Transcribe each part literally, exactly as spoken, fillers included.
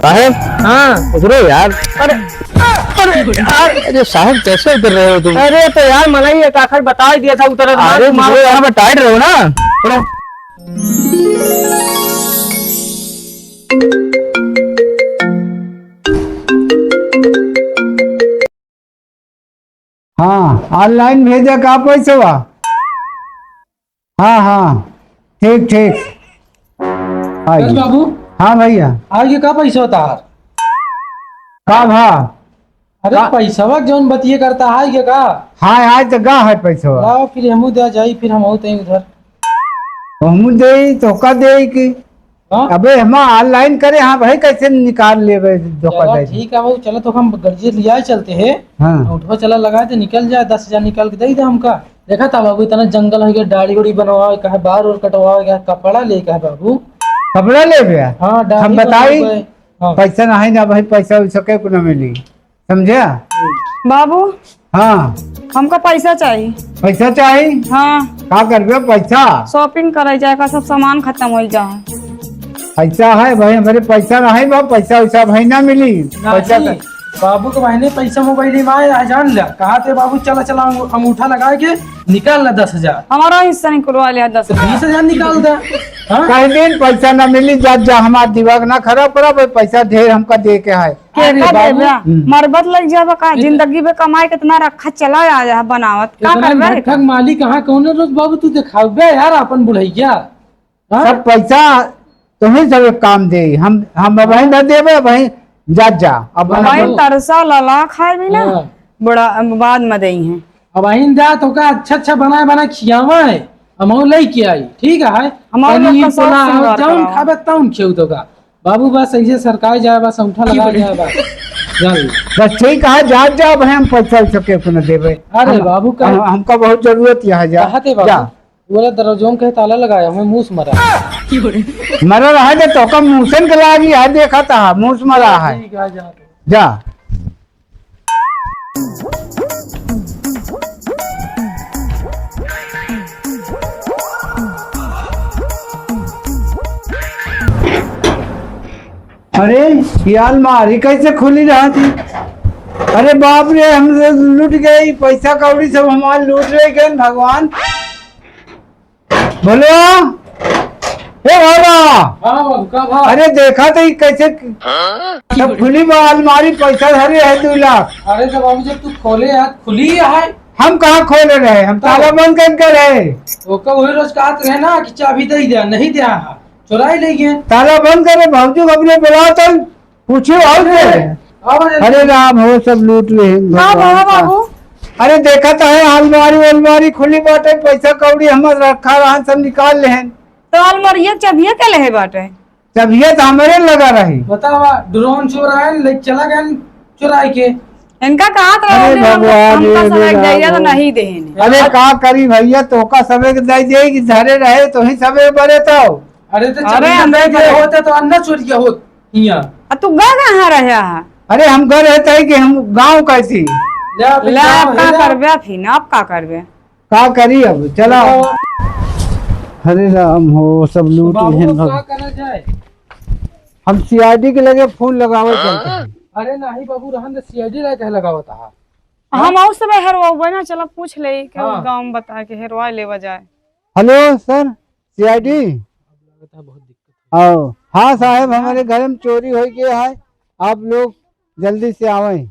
साहेब। हाँ। उतरो यार। अरे, अरे यार, अरे साहेब, कैसे उतर रहे हो तुम? अरे तो यार, मनई एक आखर बताइ दिया था, उतर। अरे, उतरो यार, मैं टाइट रहो ना। थोड़ा। हाँ, online भेजा का पैसवा? हाँ, हाँ, ठीक, ठीक। आई। बस बाबू। हाँ भैया। आइए, का पैसा होता है? का भा? अरे का? पैसवा जौन बतिये करता है, ये का? हाँ, आज तो गा है पैसवा। लाओ, फिर हमू दे जाई, फिर हम होते हैं उधर। हमू देई, तोका देई की? हाँ? अबे, हम online करे, हाँ भाई, कैसे निकाल लेबे, धोखा चला, दे दे। ठीक है बाबू, चला तो हम गरजे लिया चलते हैं। हाँ। उठवा चला लगा दे, निकल जाए, दस हजार निकाल के दे दे हमका। देखा था बाबू, इतना जंगल हो गया, दाढ़ी उड़ी बनवावे का है, बार और कटवावे का है, कपड़ा ले का है बाबू। कपड़ा लेबे? हाँ, दाढ़ी हम बताई, बनवावे। हाँ। पैसा नहीं ना भाई, पैसा वैसा के को ना मिली। समझे? बाबू, हाँ। हमका पैसा चाही। पैसा चाही? हाँ। का करबे पैसा? Shopping करे जाए का, सब सामान खतम होइ जा है। पैसा है भाई, हमरे पैसा नहीं बा, पैसा वैसा भाई ना मिली। नहीं, पैसा का बाबू के बहिने पैसा मोबाइल में आया है, जान ला। कहा थे बाबू, चला, चला, अंगू-, अंगूठा लगा के निकाल ला दस हजार। हमारा हिस्सा निकलवा लिया दस हजार। बीस हजार निकाल दे। हाँ? कह दिन पैसा ना मिली, जा, जा, हमार दिमाग ना खराब करा भाई, पैसा ढेर हमका दे के है। के रे का बाबू? देबे? हम्म। मरबत लग जाबे का? इतना जिंदगी में कमाई कितना रखा चला आ जा बनावत। का इतना करबे? भट्ठा के मालिक कहाँ कौने रोज बाबू तू देखाबे यार अपन बुढ़ैया? हाँ? सब पैसा तुम्ही सब एक काम दे, हम, हम अबहीं न देबे, अबहीं जा, जा, अब बाबू। अबहीं तरसा लला खाए भी ना, हाँ। बड़ा बाद में देई हैं। अबहीं जा तो का अच्छा, अच्छा बनाए, बनाए खियावे, हम लेके आई, ठीक है? हमारे लोग पनीर, का शौक पोलाव, श्रृंगार जौन करावा। खाबे तौन खियाऊ तो का। बाबू बस ऐसे सरकाए जाए, बस अंगूठा लगाए जाए, बस। जान लो। बस ठीक है, जा, जा, भाई, हम पैसा वैसा के को न देबे। अरे हम, बाबू, का हम, हमका बहुत जरूरत है, जा, कहा थे बाबू? जा। वो वाला दरवाजों के ताला लगाया, हमें मूस मरा। मरा रहा है, तो का मूसन के लागी है, देखा था, मूस मरा है। ठीक है, जा। जा। अरे, ये अलमारी कैसे खुली रहा थी? अरे बाप रे, हम लूट गए, पैसा कौड़ी सब हमार लूट ले गए, भगवान। बोलो, ए भोला। हाँ बाबू, का भा? अरे देखा तो ये कैसे सब खुली बा अलमारी, पैसा धरे है दो लाख। अरे तो बाबू, जब तू खोले यार, खुली है। हम कहाँ खोले रहे, हम ताला बंद करके रहे। ओका वही रोज कहत रहे ना कि चाबी दे दे, नहीं दे, हाँ, चुराई ले गए। ताला बंद करे, भौजी को अपने बुलाओ तो। पूछियो और के? अरे राम हो, सब लूट लेहेन का भगवान भवा का। बाबू? अरे देखा तो है, अलमारी वलमारी खुली बाटे, पैसा कौड़ी हमर रखा रहन, सब निकाल लेहेन। तो अलमारिया के चाबिया के लेहे बाटे? चाबिया तो हमरे लगा रही। बतावा, ड्रोन चोर आए, ले चला गए चुराई के। इनका कहा तो अरे रहने, हमका, भगवान, हमका ये सब एक मेरा दइया तो भगवान। नहीं देहेन। अरे का करी भैया, तोका सबे के दे दे कि धरे रहे, तो ही सबे बरे तो। अरे तो अरे चाबिया हम दे दे। होते तो अन्ना चोरिया होत। हियाँ। आ तू गा कहाँ रह्या है? अरे हम गा रहता है कि हम गाँव कैसी। ले, आप ला, गाँव आप का है ना? करबे अभी ना, आप का करबे? का करी अब, चला। हाँ। हरे राम हो, सब लूट बाबू, लेहेन अब का भग। करा जाए? हम C I D के लगे फोन लगावे चलते हैं। अरे नहीं बाबू, रहन दे, C I D ला कहे लगावत हा। हम और सब हेरवाबे ना, चला पूछ ले, के हाँ। गाँव में बता के हेरवा लेवा जाए। Hello sir, C I D? आओ। हाँ साहेब, हमरे घर में चोरी होइ गया है, आप लोग जल्दी से आवें।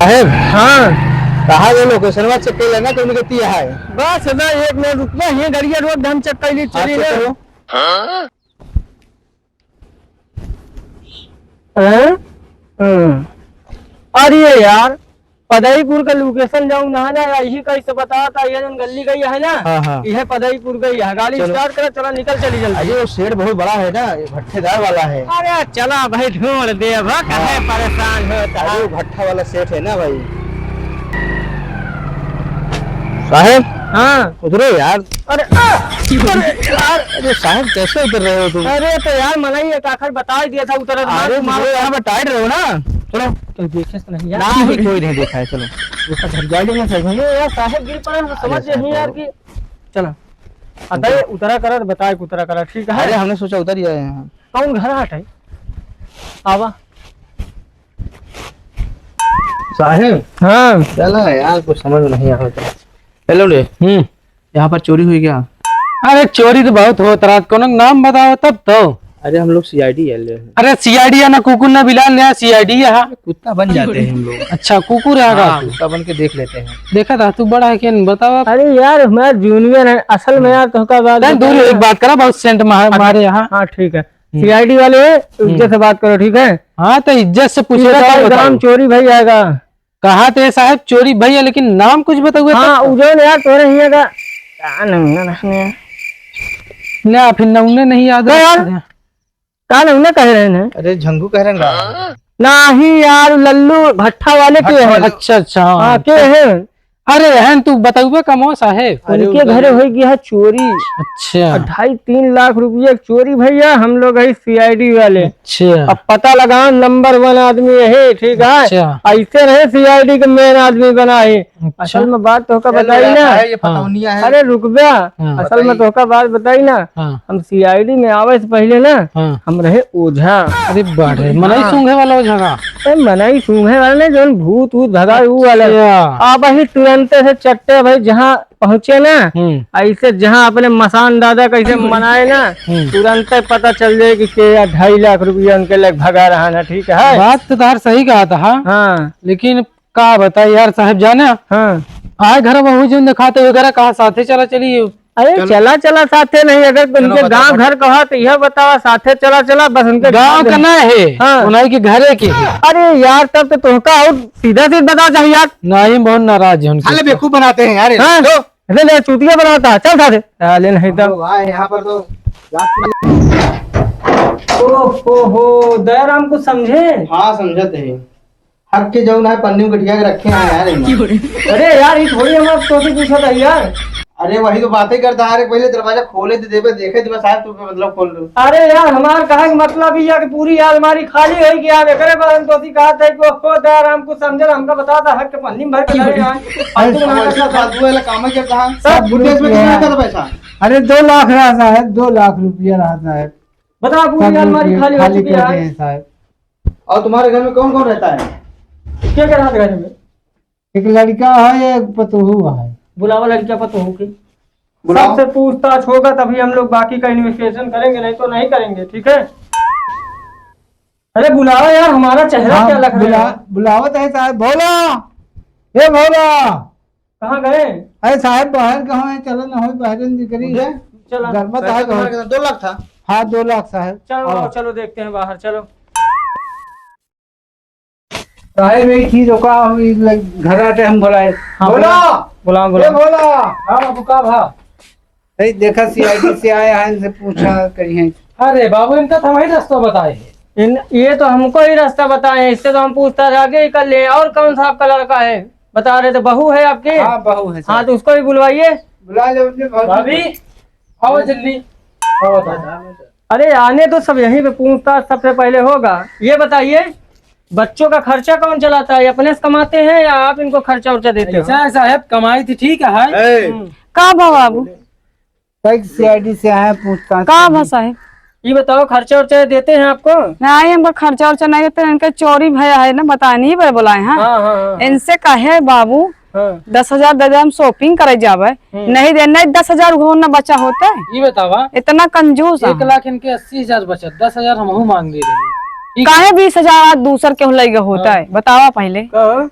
साहेब, हाँ। कहाँ गए? Location वा check कर लेना, कौन गति है। बस ना, एक मिनट रुकना, ये गड़िया रोक दे, हम check कर ली, हाँ, चलिए check ना। करो। हाँ? हाँ। अरे यार, पदईपुर का location जाऊँ ना, ना, यही कैसे बता था, ये जौन गली गई है ना, हाँ, हाँ। यह पदईपुर गई है। गाड़ी चलो। Start करा, चला निकल चली जल्दी। अरे वो shed बहुत बड़ा है ना, ये भट्ठेदार वाला है। अरे चला भाई, ढूंढ दे अब, हाँ। काहे परेशान होता है? अरे वो भट्ठा वाला shed है ना भाई। साहेब, हाँ। उतरो यार। अरे, आ, अरे यार, अरे साहेब, कैसे उतर रहे हो तुम? अरे तो यार, मनई एक आखर बता ही दिया था, उतर। अरे, मारो। यहाँ पे tight रहो ना। चलो। कोई देखे से नहीं यार। ना ही कोई नहीं देखा है, चलो। ऊपर चढ़ जाएंगे ना, सर। नहीं यार, साहेब गिर पड़े, हम समझ अरे नहीं यार साहब। कि चला। अबे उतरा करा तो बताए कि उतरा करा, ठीक है? अरे, हमने सोचा उतर ही आए हैं। कौन घर हट है? आवा। साहेब। हाँ। चला यार, कुछ समझ में नहीं आवत है। हेलो रे। हम्म। यहाँ पर चोरी हुई क्या? अरे चोरी तो बहुत होत रहत, कोनो नाम बताओ तब तो। अरे हम लोग सीआईडी है ले। अरे सीआईडी है ना कुकुर ना बिलाल, नया सीआईडी है। कुत्ता बन जाते हैं हम लोग। अच्छा कुकुर है का हाँ, तू? कुत्ता बन के देख लेते हैं। देखा था तू बड़ा है क्या, बताओ आप। अरे यार हमारा जूनियर है असल में यार, तोहका बात नहीं, दूर बताइए। एक बात करा, बहुत सेंट मार, अच्छा, मारे यहाँ। हाँ ठीक है, हम्म। सीआईडी वाले हम्म। इज्जत से बात करो, ठीक है? हाँ तो इज्जत से पूछे इज्जत का से बताओ। काम चोरी भाई आएगा। कहा थे साहेब चोरी भइया, लेकिन नाम कुछ बताउए हाँ, तब तो। उ जौन यार तोरे हियाँ का, का नाम ना रहने यार। ना, फिर नौने नहीं याद का यार? रखते हैं। का नाम ना कहे रहे हैं? अरे झंगू कह रहे हैं ना। नहीं यार, लल्लू भट्ठा वाले के भट्ठा हैं। वाले। अच्छा, अच्छा, हाँ। हाँ, के हैं? अरे, हैं तू बताउबे कमो साहेब। अरे, उनके उनका घरे जो होई गया है चोरी। अच्छा। और ढाई तीन लाख रुपया की चोरी भइया, हम लोग है सीआईडी वाले। अच्छा। अब पता लगाओ, नंबर वन आदमी यही, ठीक है? अच्छा। ऐसे नहीं सीआईडी के मेन आदमी बना है। अच्छा। असल में बात तोहका चलो बताई यार, ना। है, ये हाँ। पतौनिया है। अरे रुक बे, हाँ। असल में बताइए। तोहका बात बताई ना। हाँ। हम सीआईडी में आवे से पहले ना, हाँ। हम रहे ओझा। अरे बाप रे, मनई हाँ। सूंघे वाला ओझा का? ए, मनई सूंघे वाला नहीं, जौन भूत वूत भगावे, ऊ वाला। अच्छा। अब ही तुरंते से चट्टे भाई जहाँ पहुँचे ना, हम्म। ऐसे जहाँ अपने मसान दादा कैसे मनाए ना, हम्म। तुरंते पता चल जाए कि के या ढाई लाख रुपया उनके लग भगा रहा ना, ठीक है? बात तो तार सही कहा था, हाँ। हाँ। लेकिन का बताई यार साहेब जाने, हाँ। आए घर बहू जौन दिखाते वगैरह कहा साथे चला चली। अरे चलो। चला चला साथे नहीं, अगर चलो उनके बताओ, गाँव हटो। घर कहा तो यह बतावा साथे चला चला, बस उनके गाँव घर का ना है, हाँ। उन्हीं के घरे के है। अरे यार तब तो तोहका और सीधा सीधा बतावा चाहिए यार। नहीं, बहुत नाराज है उनके साले ऊपर। बेवकूफ बनाते हैं यार ये हाँ। लोग। ले, ले, चूतिया बनाता है, चल साथे। साले नहीं तो। हम लोग आए यहाँ पर तो जात के लिए। ओ, हो, हो, दयाराम कुछ समझे? हाँ, समझत है। हक के जौन है पन्नी में गठिया के रखे हैं यार इनमें। अरे यार, ये थोड़ी हम आप तो से पूछा था यार। अरे वही तो बातें करता है, अरे पहले दरवाजा खोले तो देवे, देखे तो मैं साहब तू मतलब खोल लूँ। अरे यार, हमार कहे के मतलब ये है कि पूरी अलमारी खाली होई कि यार, एकरे बाद हम तो सी कहा था कि ओ, ओ, दयाराम कुछ समझे, हमका बता दा, हक के पन्नी में भर के लाए यार। अरे फालतू बना समझ रखा था। फालतू वाला काम है क्या कहा? सब बुढ़े इसमें कितना रखा था पैसा? अरे दो लाख रहा साहब, दो लाख रुपया रहा साहब। बता, पूरी सब अलमारी खाली हो खाली चुकी कर है। दिए हैं साहब। और तुम्हारे घर में कौन कौन रहता है? क्या क्या रहता है घर में? एक लड़का है, एक पतोहू है। बुलावा लड़का पतोहू के। बुलाओ। सबसे पूछताछ होगा तभी हम लोग बाकी का इन्वेस्टिगेशन करेंगे, नहीं तो नहीं करेंगे, ठीक है? अरे बुलावा यार, हमारा चेहरा हाँ, क्या लग रहा बुला-, है? बुलावत है साहब, भोला, ए भोला। कहाँ गए? अरे साहब बाहर कहाँ है, चलो ना हो बाहर निकली। मुझे? चला। घर में तो साहब है तुम्हारे बहुत। कितना? दो लाख था। हाँ, दो लाख साहब। चलो आओ। आओ, चलो देखते हैं बाहर, चलो। काहे में एक चीज होका, हम ई लग-, घर आते हम बुलाए। हाँ, बोला! बुलाओ, ए, बुलाओ। बोला! हाँ, बाबू, का भा? ए, देखा, सीआईडी से आए हैं, इनसे पूछा करिए। अरे बाबू, इनका तो हम ही रास्ता बताए हैं। इन, ये तो हमको ही रास्ता बताए हैं, इससे तो हम पूछताछ आगे ही कर लिए। और कौन सा आपका लड़का है? बता रहे थे, बहू है आपकी? हाँ, बहू है, हाँ, सर। तो उसको भी बुलवाइए। बुला ले उनके घर। भाभी, आओ जल्दी। आओ, बताओ। अरे आने दो, सब यहीं पे पूछताछ सबसे पहले होगा। ये बताइए, बच्चों का खर्चा कौन चलाता है? अपने से कमाते हैं या आप इनको खर्चा उर्चा देते हो? ऐसा है साहब, कमाई थी ठीक है। ए। हम्म। का भा बाबू? कई सीआईडी से आए हैं पूछताछ का करने। भा साहब? ये बताओ, खर्चा उर्चा देते हैं आपको? नहीं, हमको खर्चा उर्चा नहीं देते, इनका चोरी भया है ना, बताने ही पर बुलाए हैं। हाँ, हाँ, हाँ, हाँ। इनसे कहे बाबू, हाँ। दस हजार दे दे, हम shopping करे जावे। हम्म। नहीं दे, नहीं दस हजार उहो न बचा होते। ई बतावा। इतना कंजूस है। एक लाख इनके अस्सी हजार बचा, दस हजार हमहू मांग ले रहे। ई काहे बीस हजार आज दूसर के लइगे होता हाँ। है? बतावा पहले। का?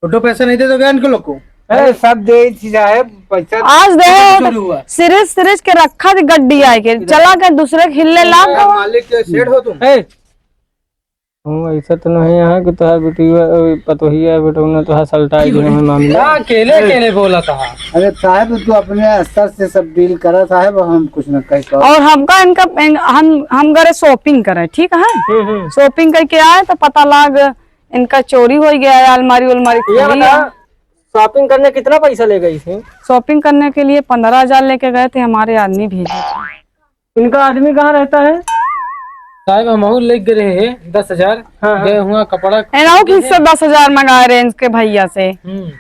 फोटो पैसा नहीं दे दोगे इनको लोग को? अरे सब दे ही जाए पैसा। आज दे कितना चोरी हुआ? सिरिज, सिरिज के रखा थी गड्डी आए के, इधर। चला के दूसरे के हिलने लाग गवा। मालिक के सेठ हो तुम? ए, हूँ, ऐसा तो नहीं है कि तोहार बेटिया, अ, पतोहिया, बेटौना तोहार सलटाई दिए हैं मामला। का अकेले, अकेले बोला था? अरे साहब, तू अपने स्तर से सब डील करा साहब, हम कुछ न कह पाओ। और हमका इनका, इन-, हम, हम गए shopping करे, ठीक है? हम्म, हम्म। Shopping करके आए तो पता लाग इनका चोरी हो गया है, अलमारी उलमारी ये खुली बता, है। Shopping करने कितना पैसा ले गई थी? Shopping करने के लिए पन्द्रह हजार लेके गए थे, हमारे आदमी भेजे थे। इनका आदमी कहाँ रहता है? साहब, हम और लेके गए रहे हैं दस हजार, हाँ, हाँ। गए हुआ कपड़ा एनाऊ किससे दस हजार मंगाए रहे इनके भैया से। हम्म।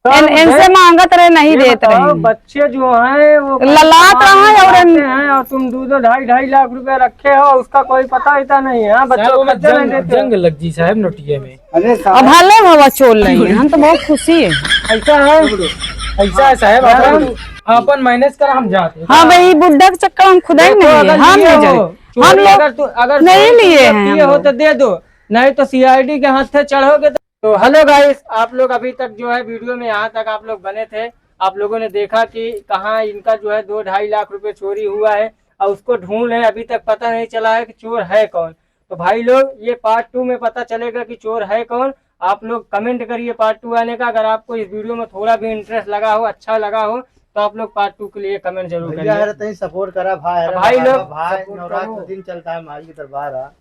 तो इन-, इनसे मांगत रहे, नहीं देत रहे। बच्चे जो हैं, वो ललात रहा है और इन- हैं, और तुम दो दो ढाई ढाई लाख रुपया रखे हो, उसका कोई पता इता नहीं है। हाँ, बच्चों को खर्चा नहीं देते। जंग लग जी साहब नोटिया में। अरे अब साहब। भले हवा चोल नहीं है, हम तो बहुत खुशी है। ऐसा है, ऐसा है साहब, अपन, अपन मैनेज कर, हम जाते हैं। हाँ भाई, बुड्ढा के चक्कर हम खुदा ही देखो, नहीं है, अगर हम लिए नहीं हो, जाए। चोरी हम लोग अगर तू, अगर नहीं चोरी लिए तुम लोग हैं किए हम हो लोग। तो दे दो, नहीं तो सीआईडी के हाथ से चढ़ोगे तो। तो हेलो गाइस, आप लोग अभी तक जो है वीडियो में यहाँ तक आप लोग बने थे, आप लोगों ने देखा कि कहाँ इनका जो है दो ढाई लाख रुपए चोरी हुआ है और उसको ढूंढ रहे हैं, अभी तक पता नहीं चला है कि चोर है कौन। तो भाई लोग, ये पार्ट टू में पता चलेगा कि चोर है कौन। आप लोग कमेंट करिए पार्ट टू आने का। अगर आपको इस वीडियो में थोड़ा भी इंटरेस्ट लगा हो, अच्छा लगा हो, तो आप लोग पार्ट टू के लिए कमेंट जरूर भैया, करिए। अरे तनी सपोर्ट करा भाई, अरे भाई बाबा, लोग, भाई, सपोर्ट नवरात्र करो। दिन चलता है, माई के दरबार है।